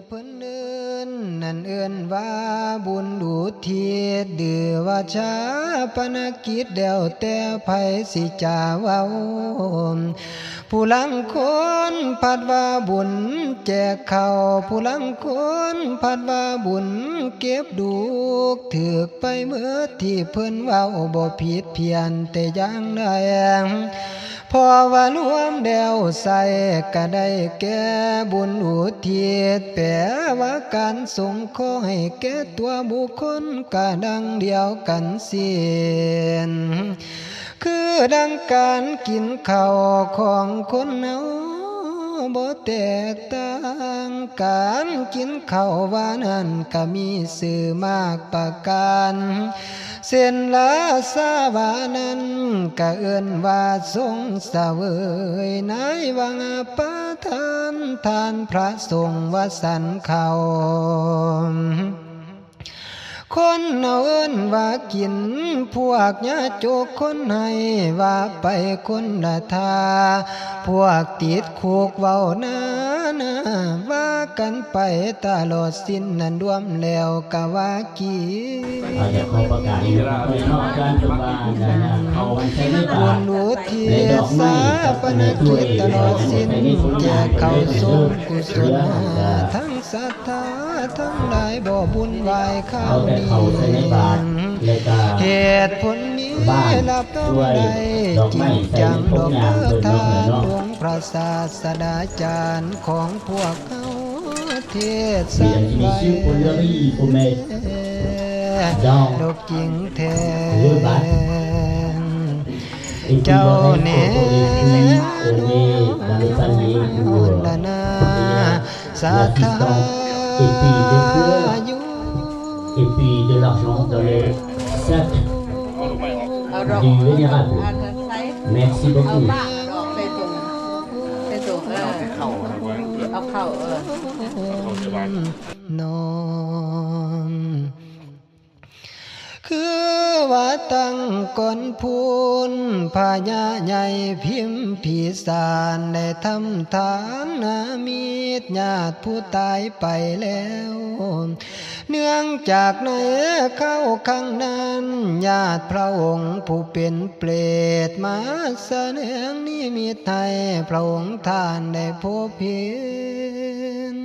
ເພິ່ນເອີ້ນ ນັ້ນເອີ້ນວ່າບຸນອຸທິດ ຫຼືວ່າຊາປະນະກິດ ແລ້ວແຕ່ໃຜຊິຈະເວົ້າ. ຜູ້ລາງຄົນພັດວ່າບຸນແຈກເຂົ້າ ຜູ້ລາງຄົນພັດວ່າບຸນເກັບລູກ ຖືກໄປເໝິດທີ່ເພິ່ນເວົ້າບໍ່ຜິດພຽນແຕ່ຢ່າງໃດ. ເພາະວ່າລວມແລ້ວໃສ່ກະໄດ້ແກ່ບຸນອຸທິດ ແປວ່າການສົງເຄາະໃຫ້ແກ່ຕົວບຸກຄົນກະດັ່ງດຽວກັນສິ້ນ ຄືດັ່ງການກິນເຂົ້າຂອງຄົນເຮົາບໍ່ແຕກຕ່າງ. ການກິນເຂົ້າວ່ານັ້ນກະມີຊື່ມາກປະການ ເຊັ່ນລາຊາວ່ານັ້ນກະເອີ້ນວ່າຊົງສະເຫວີຍ ໃນວັງປະທານ ທ່ານພະສົງວ່າສັນເຂົ້າ ຄົນເຮົາເອີ້ນວ່າກິນ ພວກຍາຈົກຄົນໃຫ້ວ່າໄປຄົນລະທ່າ ພວກຕິດຄຸກເວົ້າໜ້າ ໜ້າວ່າກັນໄປຕະຫຼອດສິ້ນ ນັ້ນລວມແລ້ວກະວ່າກິນ. ເຮົາຢາກຂໍປະກາດໃຫ້ເນາະ ການເພິ່ນວ່າເຂົ້າວັນໄຊໃນບາດ ບຸນອຸທິດຊາປະນະກິດຕະຫຼອດສິ້ນ ແຈກເຂົ້າສົມກຸສົນ ທັງສັດ ທາທັງຫຼາຍບໍ່ບຸນວາຍຄາວນີ້ ເອົາແຕ່ເຂົ້າໃສ່ໃນບາດ ແລ້ວກະເຫດຜົນນີ້ ບາດ ຮັບຕ້ອງໄດ້ຈິງຈັງດອກເດີທາງ ອົງພະສາສະດາຈານຂອງພວກເຮົາເທດສັ່ນໄຫວ ດອກຈິງແທ້ ເຈົ້າແນ່ນອນລະນາ ສາທາ et puis des fleurs, et puis de l'argent dans le sac du vénérable. Merci beaucoup. ເອົາເຂົ້າ ເອີ ນອນ ຄືວ່າຕັ້ງກ່ອນພຸ້ນ ພະຍາໃຫຍ່ພິມພິສານ ໄດ້ທຳທານນາມິດຍາດຜູ້ຕາຍໄປແລ້ວ. ເນື່ອງຈາກໃນຄາວຄັ້ງນັ້ນ ຍາດພະອົງຜູ້ເປັນເປດ ມາສະແດງນິມິດໃຫ້ພະອົງທ່ານໄດ້ພົບເຫັນ.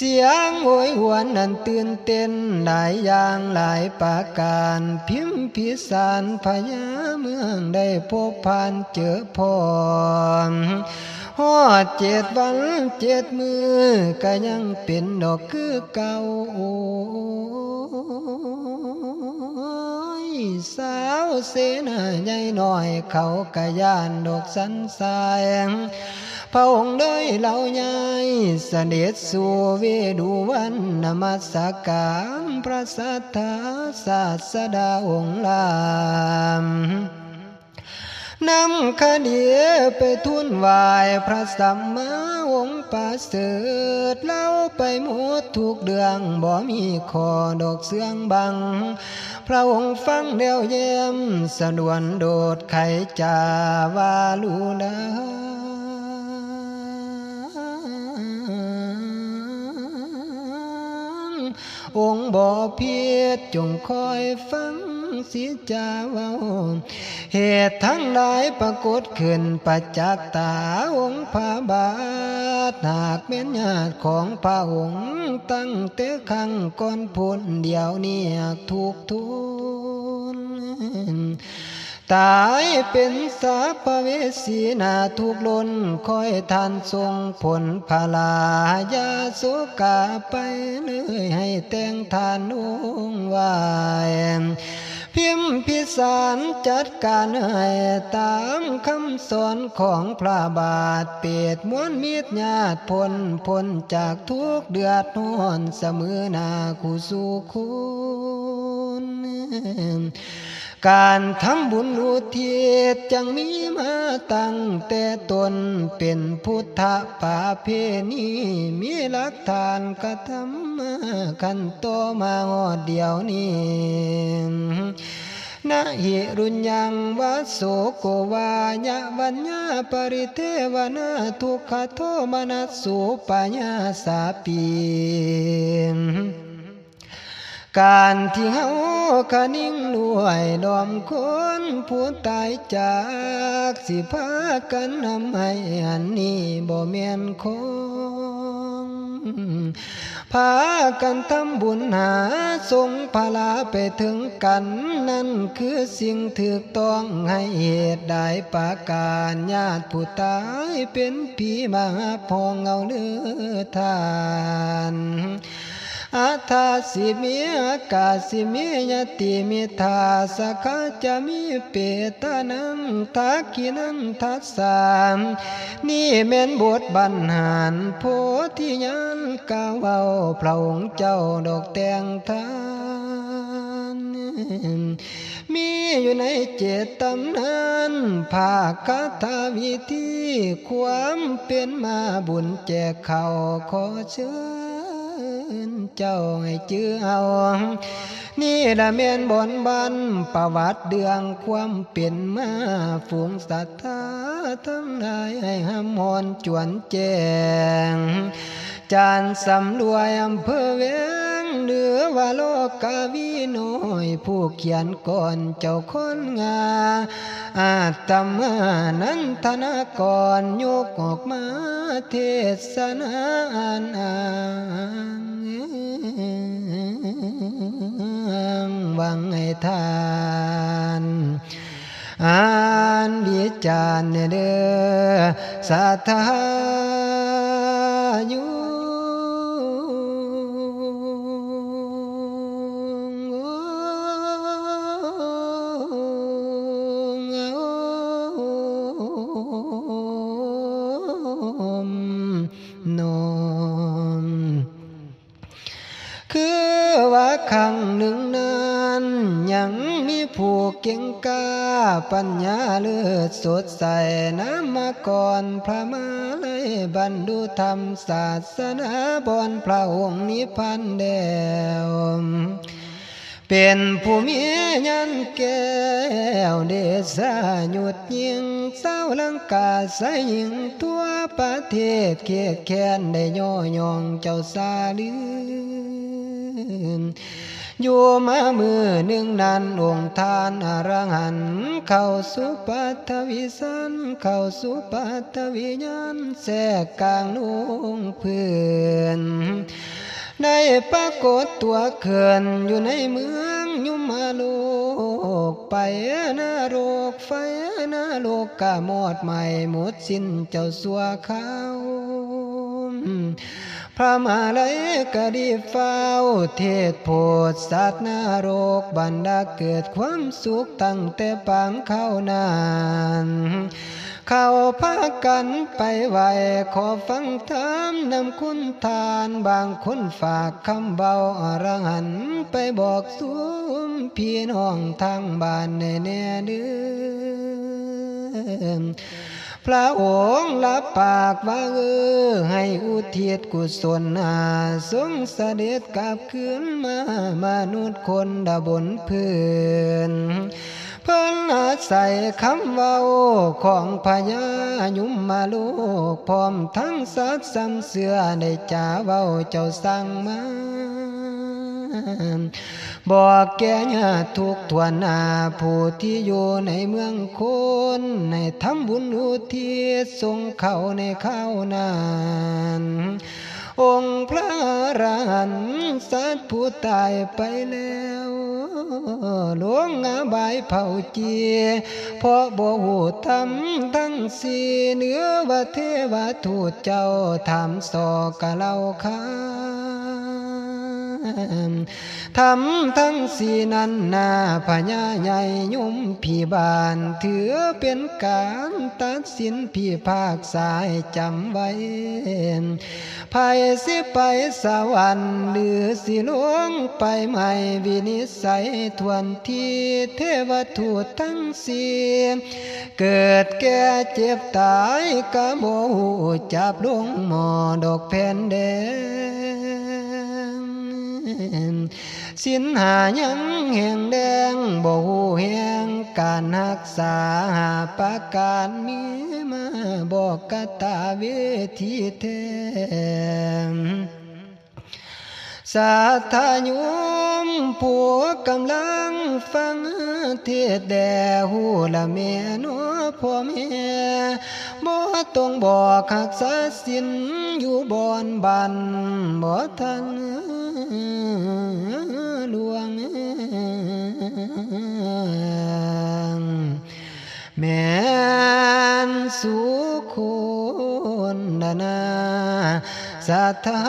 ສຽງໂຫຍຫວນນັ້ນຕື່ນເຕັ້ນຫຼາຍຢ່າງຫຼາຍປະການ ພິມພິສານພະຍາເມືອງໄດ້ພົບຜ່ານເຈີພ້ອມ ຮອດເຈັດວັນເຈັດມື້ກະຍັງເປັນດອກຄືເກົ່າ. ໂອ້ຍ ຊາວເສນາໃຫຍ່ນ້ອຍເຂົາກະຢ້ານດອກສັນຊາຍ ພະອົງເລີຍເຫຼົ່າຍ້າຍສະເດັດສູ່ເວດຸວັນ ນະມັດສະການພະສັດທາສາດສະດາອົງລາມ ນຳຄະດີໄປທູນໄຫວ້ພະສຳມາອົງປະເສີດ ລາວໄປໝົດທຸກເລື່ອງ ບໍ່ມີຂໍ້ດອກເຊື່ອງບັງ ພະອົງຟັງແລ້ວແຍ້ມ ສະດວນໂດດໄຂຈາວ່າລູລາ ອົງບໍ່ຜິດ ຈົ່ງຄອຍຟັງສິຈາເວົ້າ ເຫດທັງຫຼາຍປາກົດຂຶ້ນປະຈັກຕາອົງພະບາດ ຫາກແມ່ນຍາດຂອງພະອົງ ຕັ້ງແຕ່ຄັ້ງກ່ອນພຸ້ນ ດຽວນີ້ຫາກທຸກທົນ ຕາຍເປັນສາພະເວສີໜ້າທຸກລົ້ນ ຄອຍທ່ານສົ່ງຜົນພະລາ ຢ່າໂສກາໄປເລີຍ ໃຫ້ແຕ່ງທ່ານອົງໄຫວ້ ພິມພິສານຈັດການໃຫ້ຕາມຄຳສອນຂອງພະບາດ ເປດມວນມິດຍາດພົ້ນ ພົ້ນຈາກທຸກເດືອດຮ້ອນ ສະເໝີໜ້າຄູ່ສູ່ຄົນ. ການທຳບຸນອຸທິດຈັ່ງມີມາຕັ້ງແຕ່ຕົ້ນ ເປັນພຸດທະປະເພນີ ມີຫຼັກຖານກະທຳມາ ຂັ້ນຕໍ່ມາຮອດດຽວນີ້ ເ ນະຫິລຸນຍັງ ວະໂສໂກວາຍະວັນຍາ ປະລິເທວະນາ ທຸກຂະໂທມະນັດສຸ ປະຍາສາປີ. ການທີ່ເຮົາຄະນິງດ້ວຍດອມຄົນຜູ້ຕາຍຈາກ ຊິພາກັນນຳໃຫ້ອັນນີ້ບໍ່ແມ່ນຂອງ ພາກັນທຳບຸນຫາສົງພະລາໄປເຖິງກັນ ນັ້ນຄືສິ່ງຖືກຕ້ອງໃຫ້ເຫດຫຼາຍປະການ ຍາດຜູ້ຕາຍເປັນຜີມາຮັບຮອງເອົາເລີອທ່ານ. ອັດຖາສິເມ ອາກາສິເມ ຍະຕິມິດຖາ ສະຂະຈະເມ ເປຕານັງ ທັກຂິນັນທັດສາ ນີ້ແມ່ນບົດບັນຫານໂພທິຍານ ກ່າວເວົ້າພະອົງເຈົ້າດອກແຕ່ງທ່ານ ມີຢູ່ໃນເຈດຕຳນານ ພາກຄາຖາວິທີ ຄວາມເປັນມາບຸນແຈກເຂົ້າ ຂໍເຊີນເຈົ້າໃຫ້ຈື່ເອົາ ນີ້ລະແມ່ນບ່ອນບັນປະຫວັດເລື່ອງຄວາມເປັນມາ ຝູງສັດທາທັງຫຼາຍໃຫ້ຮ່ຳຮ້ອນຈວນແຈ້ງ ຈານສຳລວຍອຳເພີແວງ ຫຼືວ່າລອກກະວີນ້ອຍ ຜູ້ຂຽນກ່ອນເຈົ້າຄອນງາ ອາດຕະມານັນທະນາກອນ ຍົກອອກມາເທດສະໜາອ່ານອ້າງ ຫວັງໃຫ້ທ່ານ ອ່ານວິຈານແດ່ເດີ້ ສາທາໂຍ ນ້ອມ ຄືວ່າຄັ້ງໜຶ່ງນັ້ນ ຍັງມີຜູ້ເກັ່ງກ້າ ປັນຍາເລີດສົດໃສ ນາມະກອນພະມາໄລ ບັນລຸທຳສາສະໜາ ບ່ອນພະອົງນິບພານແລ້ວ ເປັນຜູ້ມີຍານແກ້ວ ເດຊາຍຸດ ຍິງຊາວລັງກາ ຊາຍຍິງທົ່ວປະເທດ ເຄດແຄ້ນໄດ້ຍໍຍ້ອງເຈົ້າຊາລືມ ຢູ່ມາມື້ໜຶ່ງນັ້ນ ອົງທ່ານອະລະຫັນ ເຂົ້າສູ່ປັດຖະວິສັນ ເຂົ້າສູ່ປັດຖະວິຍານ ແຊກກາງໂລງພື້ນ ໄດ້ປາກົດຕົວຂຶ້ນຢູ່ໃນເມືອງຍົມມະໂລກ ໄຟນະລົກ ໄຟນະລົກກະມອດໄໝ້ໝົດສິ້ນເຈົ້າຊົ່ວຄາວ ພະມາໄລກະໄດ້ຟ້າວເທດໂພດສັດນະລົກ ບັນດາເກີດຄວາມສຸກຕັ້ງແຕ່ປາງຄາວນັ້ນ ເຂົາພາກັນໄປໄຫວ້ ຂໍຟັງທຳນຳຄຸນທ່ານ ບາງຄົນຝາກຄຳເວົ້າອະລະຫັນ ໄປບອກຊຸມພີ່ນ້ອງທາງບ້ານແນ່ໆເດີ້ ພະອົງລັບປາກວ່າ ເອີ ໃຫ້ອຸທິດກຸສົນຫາ ຊົງສະເດັດກັບຄືນມາ ມະນຸດຄົນລະບົນພື້ນ ເພິ່ນອາໄສຄຳເວົ້າຂອງພະຍາຍົມມະໂລກ ພ້ອມທັງສັດຊຳເຊື່ອໄດ້ຈາເວົ້າເຈົ້າສັ່ງມາ ບອກແກ່ຍາດທຸກຖ້ວນໜ້າ ຜູ້ທີ່ຢູ່ໃນເມືອງຄົນ ໃຫ້ທຳບຸນອຸທິດສົ່ງເຂົ້າໃນຄາວນັ້ນ ອົງພະອະລະຫັນສັດຜູ້ຕາຍໄປແລ້ວ ລົງອະບາຍເຜົາຈີ ເພາະບໍ່ຮູ້ທຳທັງສີ່ ເໜືອວ່າເທວະທູດເຈົ້າຖາມສໍ່ກະເລົ່າຄາມ ທຳທັງສີ່ນັ້ນນາ ພະຍາໃຫຍ່ຍົມພິບານ ຖືເປັນການຕັດສິນພິພາກສາໃຫ້ຈຳໄວ້ ໃຜຊິໄປສະຫວັນ ຫຼື ຊິລົງໄປໃໝ່ ວິນິດໄສຖ້ວນທີ ເທວະທູດທັງສີ່ ເກີດແກ່ເຈັບຕາຍ ກະບໍ່ຮູ້ຈັກລົງໝໍ້ດອກແຜ່ນແດນ ສິນຫ້າຍັງແຫ້ງແລ້ງ ບໍ່ຮູ້ແຮງການຮັກສາ ຫ້າປະການມີມາ ບອກກະຕາເວທີແທ້ ສັດທາໂຍມຜູ້ກຳລັງຟັງເທດແດ່ ຮູ້ລະແມ່ນໍພໍ່ແມ່ ບໍ່ຕ້ອງບອກຮັກສາສິນ ຢູ່ບ່ອນບ້ານບໍ່ທັນລ່ວງ ແມ່ນສູ່ຄົນນານາສັດທາ